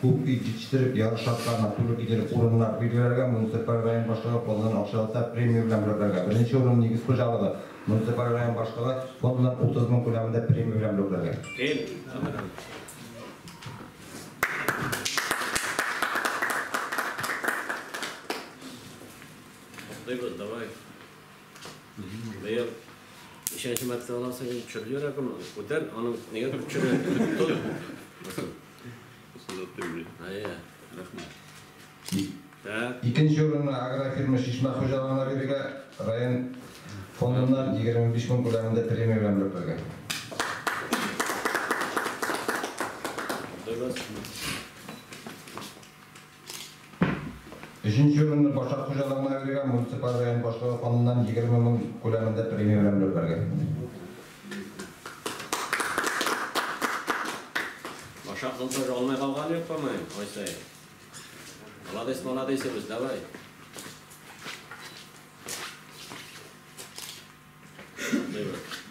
Күп ит җитештереп, ярыш шартларына туры китереп урыннар билгеләргә, муниципаль район башлыгы фондыннан акчалата премия белән бүләкләргә. Беренче урын Нигез хуҗалыгы, муниципаль район башлыгы фондыннан 30 мең күләмендә премия белән бүләкләргә. Кил. Туктыйбыз, давай. Быел ничәнче мәртәбә аласың, инде төшереп җибәрә кем? Күтәр, аның нигә төшерә? Тот. Әйе. Рәхмәт. Так. Икенче урынны агрофирма Чишмә хуҗалыгына бирергә, район фондыннан 25 мең күләмендә премия белән бүләкләргә. Туктыйбыз. Өченче урынны Башак хуҗалыгына бирергә, муниципаль район башлыгы фондыннан 20 мең күләмендә премия белән бүләкләргә. Башакның тоже алмый калганы юк, по-моему, ай саен. Молодец, молодец, без, давай. Туктыйбыз.